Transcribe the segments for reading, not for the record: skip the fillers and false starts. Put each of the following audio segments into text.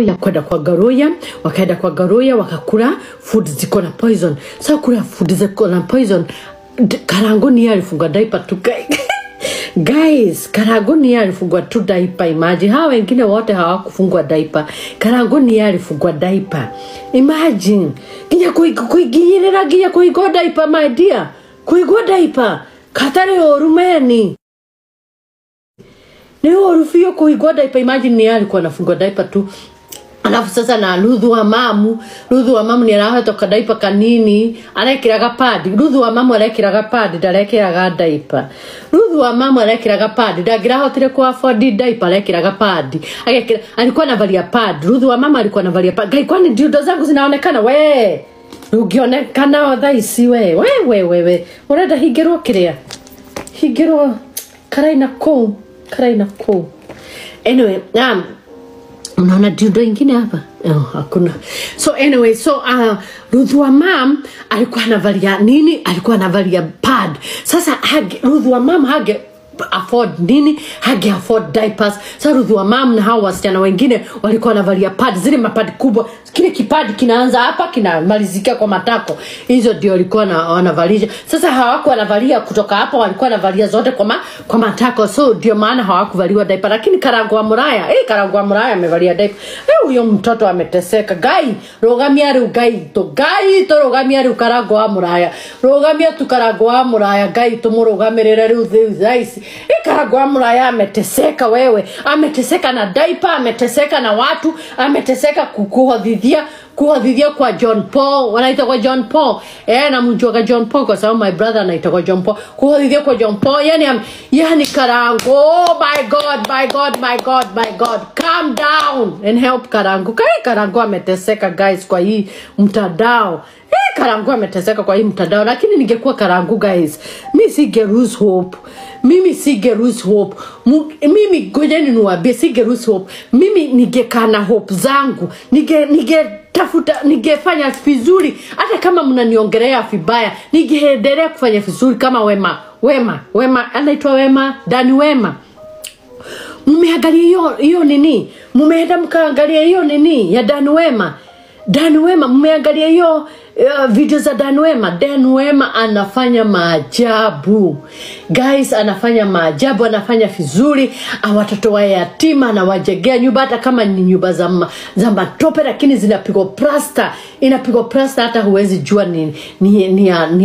Ngaruya, kwenda kwa Ngaruya, wakaenda kwa Ngaruya wakakula food ziko na poison. Sasa kula food ziko na poison, Karangu ni alifungwa diaper tu. Guys, Karangu ni alifungwa tu diaper, imagine. Hawa wengine wote hawakufungwa diaper. Karangu ni alifungwa diaper. Imagine. Ginya kuiginyirira ginya kuigwa diaper, my dear. Kuigwa diaper. Katari orumeni. Ni orufio kuigwa diaper, imagine ni alikuwa anafungwa diaper tu. Alafu sasa na Ruthu wa mamu, Ruthu wa mamu ni arahetoka diaper kanini, arekiraga pad. Ruthu wa mamu arekiraga pad, ndarekiraga diaper. Ruthu wa mamu arekiraga pad, ndangirahotire ku afford diaper, arekiraga pad. Agekira, alikuwa anavalia pad. Ruthu wa mama alikuwa anavalia pad. Ngai, kwani ndio zangu zinaonekana we? Ungionekana thaa ici we. We we we we. Urenda hingirwo kiria? Hingirwo karaina kuu, karaina kuu. Anyway, unaona dildo ingine hapa? Oh, hakuna. So anyway, so Ruthu wa mam alikuwa anavalia nini? Alikuwa anavalia pad. Sasa Ruthu wa mam hage afford nini? Hage afford diapers. Sasa Ruthu wa mam na hao wasichana wengine walikuwa wanavalia pad, zile mapad kubwa. Kile kipad kinaanza hapa kinamalizika kwa matako. Hizo ndio walikuwa wanavalisha. Sasa hawakuwa wanavalia kutoka hapa, walikuwa wanavalia zote kwa matako. So ndio maana hawakuvaliwa diaper. Lakini Karangu wa Muraya, Karangu wa Muraya amevalia diaper. Huyo mtoto ameteseka. Gai, rugamia riu Gai to. Gai to rugamia riu Karangu wa Muraya. Rugamia tu Karangu wa Muraya, Gai to murugamirire riu thiu. Karangu wa Muraya ameteseka wewe. Ameteseka na diaper, ameteseka na watu, ameteseka kuhodhithia kwa John Paul. Wanaita kwa John Paul. Na mjua John Paul kwa sababu my brother anaita kwa John Paul. Kuhodhithia kwa John Paul. Yani Karangu. Oh my God, my God, my God, my God. Calm down and help Karangu. Kai Karangu ameteseka guys kwa hii mtandao. Karangu ameteseka kwa hii mtandao. Lakini ningekuwa Karangu guys, mi sige lose hope. Mimi sige lose hope. Mimi ngojeni niwaambie, sige lose hope. Mimi ningekaa na hope zangu. Ninge tafuta, ningefanya vizuri. Hata kama mnaniongelea vibaya, ningeendelea kufanya vizuri kama Wema. Wema, Wema, anaitwa Wema, Dani Wema. Mmeangalia hiyo nini? Mmeenda mkaangalia hiyo nini ya Dani Wema? Dani Wema, mmeangalia hiyo video za Dani Wema? Dani Wema anafanya maajabu. Guys, anafanya maajabu, anafanya vizuri. Watoto wa yatima anawajengea nyumba, hata kama ni nyumba za matope, lakini zinapigwa plaster. Inapigwa plaster hata huwezi jua ni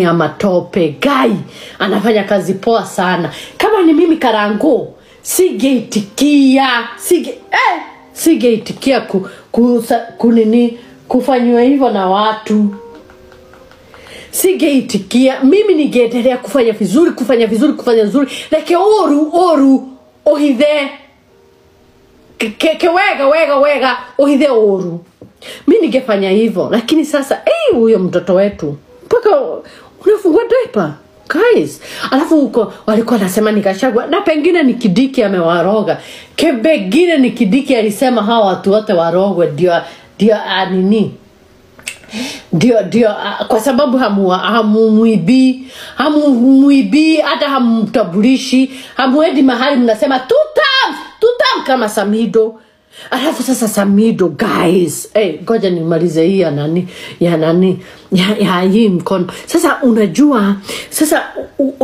ya matope. Guy, anafanya kazi poa sana. Kama ni mimi Karangu, sigeitikia, sigeitikia kunini kufanywa hivyo na watu. Sigeitikia. Mimi ningeendelea kufanya vizuri, kufanya vizuri, kufanya vizuri. Like oru ohithe. Ke wega wega wega ohithe oru. Mimi ningefanya hivyo. Lakini sasa huyo mtoto wetu mpaka unafungua diaper. Guys, alafu huko walikuwa nasema nikashagwa, na pengine ni Kidiki amewaroga. Pengine ni Kidiki alisema hawa watu wote warogwe ndio nini? Ndio kwa sababu hamumuibii, hata hamtambulishi, hamuendi mahali mnasema two term kama Samido. Alafu sasa Samido guys, ngoja nimalize hii ya nani, ya nani, ya hii mkono. Sasa unajua, sasa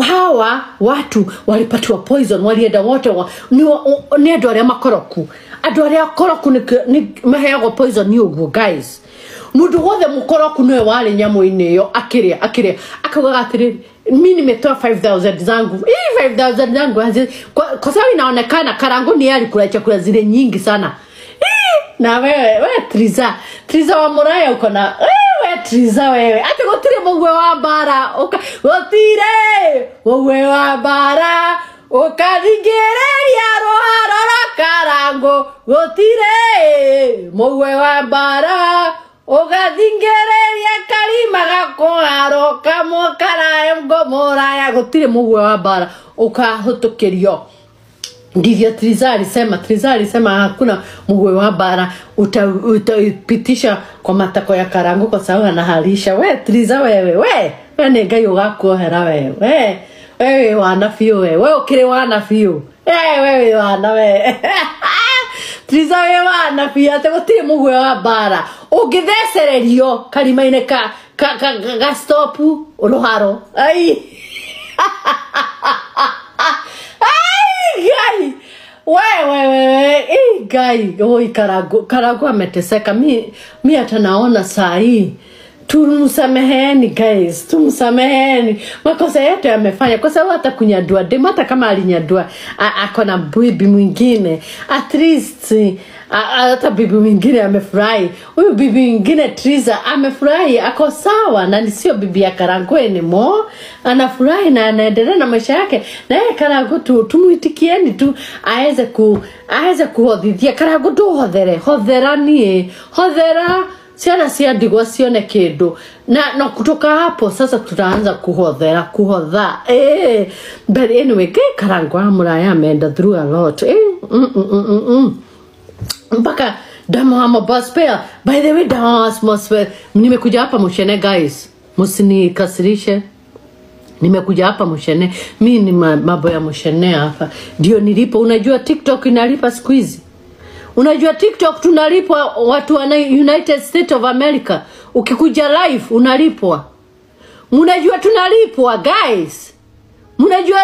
hawa watu walipatiwa poison, walienda wote ni andu aria makoroku. Andu aria koroku ni maheagwo poison ni uguo guys. Mundu wothe mukoroku niwe wari nyamu-inĩ ĩyo, akĩrĩa akaugaga atĩrĩrĩ, mi nimetoa 5000 zangu. Hii 5000 zangu kwa sababu inaonekana Karangu ni alikula chakula zile nyingi sana. Hii, na wewe, wewe Triza wa Muraya uko na wewe Triza wewe. Ati gutire mugwe wa mbara, gutire mugwe wa mbara. Ukathingĩrĩria rũharo rwa Karangu, gutire mugwe wa mbara. Ugathingĩrĩria karima gakũharo kamũkarae ngũmũraya, gũtirĩ mũgwe wa mbara ũkahĩtũkĩrio. Ndivyo Triza alisema. Triza alisema hakuna mgwe wa bara utapitisha kwa matako ya Karangu kwa sababu anahalisha. We Triza wewe, we ni Ngai ugakuohera wewe. We wewe wana biũ we. We ũkĩrĩ wana biũ. Wewe wana we. Triza we wa nabii ate gutire mugwe wa mbara ungithecererio karima-ini ka ka ka, ka stop ruharo. Ai ai Ngai, we eh Ngai, oi Karangu, Karangu ameteseka. Mi hata naona saa hii tumsameheni guys, tumsameheni makosa yetu amefanya, kwa sababu hata kunyadua demu, hata kama alinyadua ako na bibi mwingine, at least hata bibi mwingine amefurahi. Huyu bibi mwingine Triza amefurahi, ako sawa, na sio bibi ya Karangu anymore, anafurahi na anaendelea na maisha yake. Na yeye Karangu tu tumuitikieni tu aweze kuhothithia. Karangu nduhothere, hothera nie, hothera ciana cia ndigwa cione kindu, na kutoka hapo sasa tutaanza kuhothera kuhotha. But anyway, ke Karangu wa Muraya ameenda through a lot. Mpaka damu wa Gospel. By the way, damu wa Gospel, nimekuja hapa mushene guys, msinikasirishe. Nimekuja hapa mushene, mi ni mambo ya mushene hapa ndio nilipo. Unajua TikTok inalipa siku hizi. Unajua TikTok tunalipwa watu wa United States of America. Ukikuja live unalipwa. Mnajua tunalipwa guys. Mnajua.